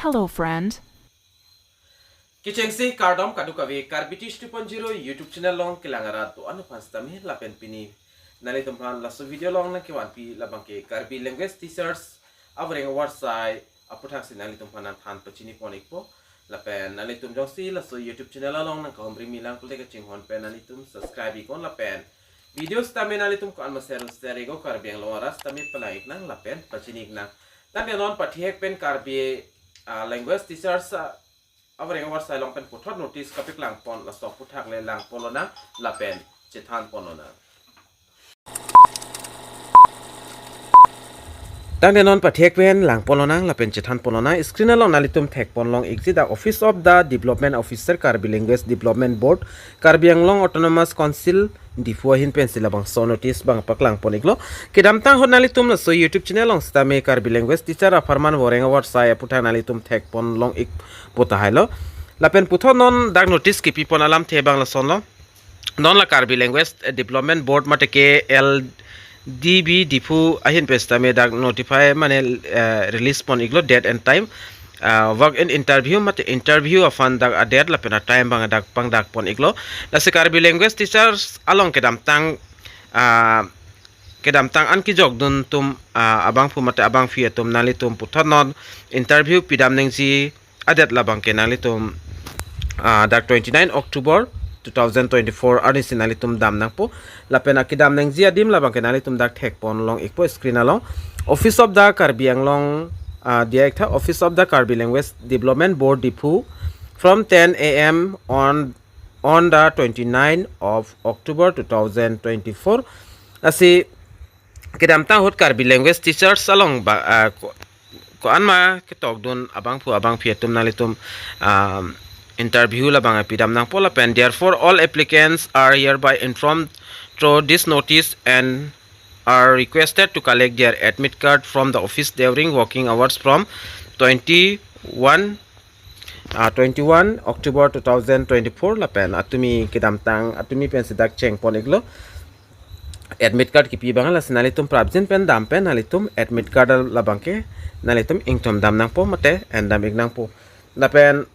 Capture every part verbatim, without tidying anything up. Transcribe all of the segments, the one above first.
Hello, friend. Kechengsi kardom kadokave Karbi Teach two point zero YouTube channel along kelang arat do-an aphan sitame lapen pini nanglitum aphan laso video along nangkevanpi labangke Karbi Language Teachers avoreng avarsai aputhaksi nanglitum aphan nangthan pachini pon ikpo. Lapen nanglitum jongsi laso YouTube channel along nangkahumri milang pulote kachinghon pen nanglitum subscribe iknon lapen video sitame nanglitum ko-an ma share share iknon, Karbi Anglong arat sitame palang iknang lapen pachini iknang. Tangte non pathihek pen Karbi ah, Language Teachers ah, avoreng avarsai along pen puthot notice kapaklang pon laso aputhak le lang pon lonang lapen chethan pon lonang. Tangte non pathihek pen lang pon lonang lapen chethan pon lonang. Screen along nanglitum thek pon long ikji, dak Office of the Development Officer, Karbi Language Development Board, Karbi Anglong Autonomous Council, Diphu ahin pensi labangso notice abang paklang pon iklo. Kedamtang ahut nanglitum laso YouTube channel along sitame Karbi Language Teacher apharman avoreng avarsai aputhak nanglitum thek pon long ikpo tahai lo. Lapen puthot non dak notice kipi pon alamthe abang lasonlo. Non la Karbi Language Development Board mate ke L D B Diphu ahin pen sitame dak notify mane eh, release pon iklo, date and time. Ah, walk in interview mate interview aphan dak a-date lapen a-time abang dak pangdak pon iklo. Lasi Karbi Language Teachers along kedamtang ah, kedamtang an kejokdun atum ah, abangphu mate abangphi atum nanglitum puthot non interview pidam nangji a-date labangke nanglitum ah, dak twenty-nine October two thousand twenty-four arnisi nanglitum dam nangpo. Lapen akedam nangji adim labangke nanglitum dak thek pon long ikpo screen along. Office of the Karbi Anglong ah, diya iktha, Office of the Karbi Language Development Board Diphu, from ten A M on on the twenty-ninth of October two thousand twenty-four. Lasi kedamtang ahut Karbi Language Teachers along ba ah, ko- ko-an ma ketokdun abangphu abangphi atum nanglitum um, interview labang pidam nangpo lapen, therefore all applicants are hereby informed through this notice and are requested to collect their admit card from the office during working hours from twenty-one ah, twenty-one October two thousand twenty-four lapen atumi kedamtang atumi pensi dak cheng pon iklo. Admit card kipi abang lasi nanglitum prapjin pen dam pen nanglitum admit card labangke nanglitum ingthom dam nangpo mate en dam ik nangpo. Lapen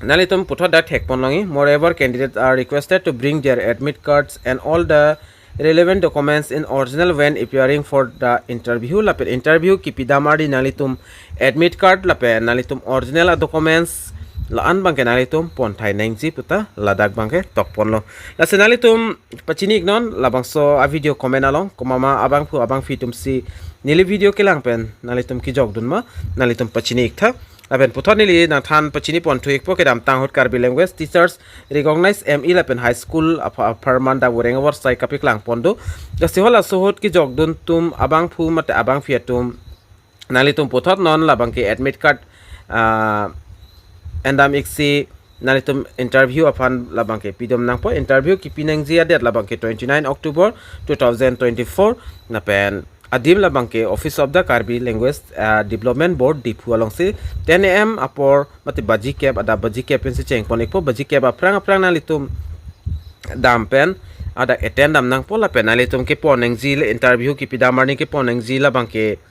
nanglitum puthot dak thek pon longi. Moreover, candidates are requested to bring their admit cards and all the relevant documents in original when appearing for the interview. Lapen interview kipi dam arni nanglitum admit card lapen nanglitum original documents la-an abangke nanglitum pon thai nangji puta ladak abangke tok ponlo. Lasi nanglitum pachini iknon labangso a-video comment along, komat ma abangphu abangphi atumsi neli video kelang pen nanglitum kejokdun ma, nanglitum pachini iktha. Lapen puthot neli nangthan pachini pon thu ikpo, kedamtang ahut Karbi Language Teachers Recognized M E lapen High School apha- apharman dak avoreng avarsai kapaklang pon do. Lasi halaso ahut kejokdun atum abangphu mate abangphi atum nanglitum puthot non labangke admit card ah, en dam iksi nanglitum interview aphan labangke pidam nangpo. Interview kipi nangji a-date labangke twenty-nine October two thousand twenty-four lapen adim labangke Office of the Karbi Language ah, Development Board Diphu alongsi ten A M apor mate baji kep, adap baji kep pensi cheng pon ikpo. Baji kep aphrang aphrang nanglitum dam pen adak attend dam nangpo lapen nanglitum kepon nangji le interview kipi dam arni kepon nangji labangke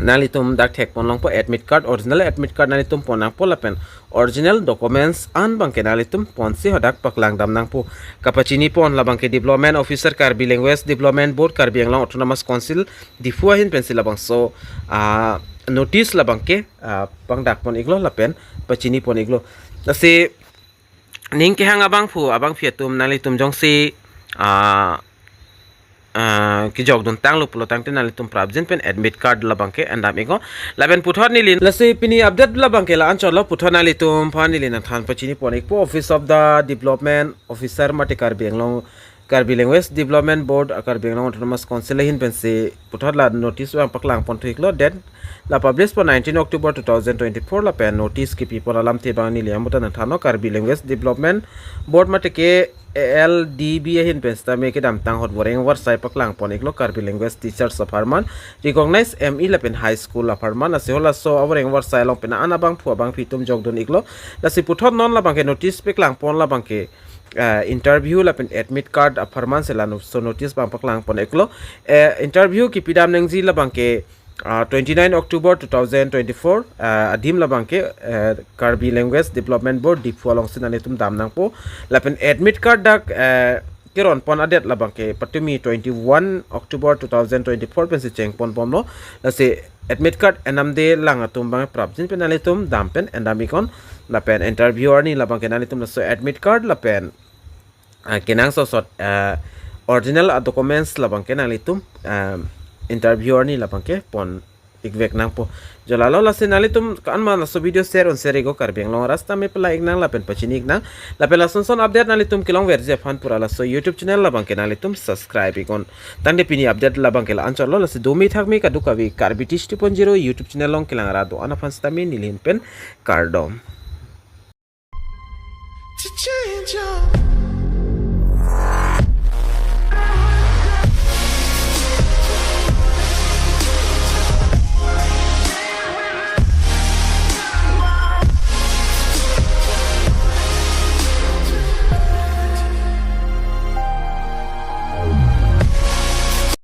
nanglitum dak thek pon longpo, admit card, original admit card nanglitum pon nangpo lapen original documents an abangke nanglitum ponsi hadak paklang dam nangpo. Kapachini pon labangke Development Officer, Karbi Language Development Board, Karbi Anglong Autonomous Council, Diphu ahin pensi labangso ah, notice labangke ah, pangdak pon iklo lapen pachini pon iklo. Lasi ning kehang abangphu abangphi atum nanglitum jongsi ah, ah, kejokdun tanglo pulo tangte nanglitum prapjin pen admit card labangke en dam iknon. Lapen puthot neli lasi pini update labangke la-an chotlo. Puthot nanglitum aphan neli nangthan pachini pon ikpo, Office of the Development Officer mate Karbi Anglong, Karbi Language Development Board, Karbi Anglong Autonomous Council ahin pensi puthot la notice abang paklang pon thu iklo, date la publish pon nineteen October two thousand twenty-four lapen notice kipi pon alamthe abang neli amutan nangthanlo. Karbi Language Development Board mate ke K L D B ahin pen sitame kedamtang ahut avoreng avarsai paklang pon iklo, Karbi Language Teachers apharman, Recognized M E lapen High School apharman. Lasi halaso avoreng avarsai along pen an abangphu abangphi atum jokdun iklo. Lasi puthot non labangke notice paklang pon labangke ah, interview lapen admit card apharman si laso notice abang paklang pon iklo. Eh, interview kipi dam nangji labangke uh, twenty-nine October two thousand twenty-four, uh, adim labang ke, uh, Karbi Language Development Board Diphu alongsi nanglitum dam nangpo. Lapen admit card dak, uh, keron pon adet labang ke patumi twenty-one October two thousand twenty-four pensi cheng pon bomlo. Lasi admit card enamde lang atum abang prapjin pen nanglitum dam pen endam iknon. Lapen interview arni labang ke nanglitum laso admit card lapen, ah, kenangsot sot, ah, original a documents labang ke nanglitum, ah, interview arni labang ke pon ikvek nangpo. Jo lalo, lasi nanglitum ko-an ma laso video share un share iknon, Karbi Anglong arat sitame pala iknang lapen pachini iknang. Lapen lason son update nanglitum kelongverji aphan pura laso YouTube channel labang ke nanglitum subscribe iknon. Tangte pini update labang ke la-anchotlo, lasi domi thakmi kadokave Karbi Tish two point zero YouTube channel along kelang arat do-an aphan sitame neli ahin pen kardom.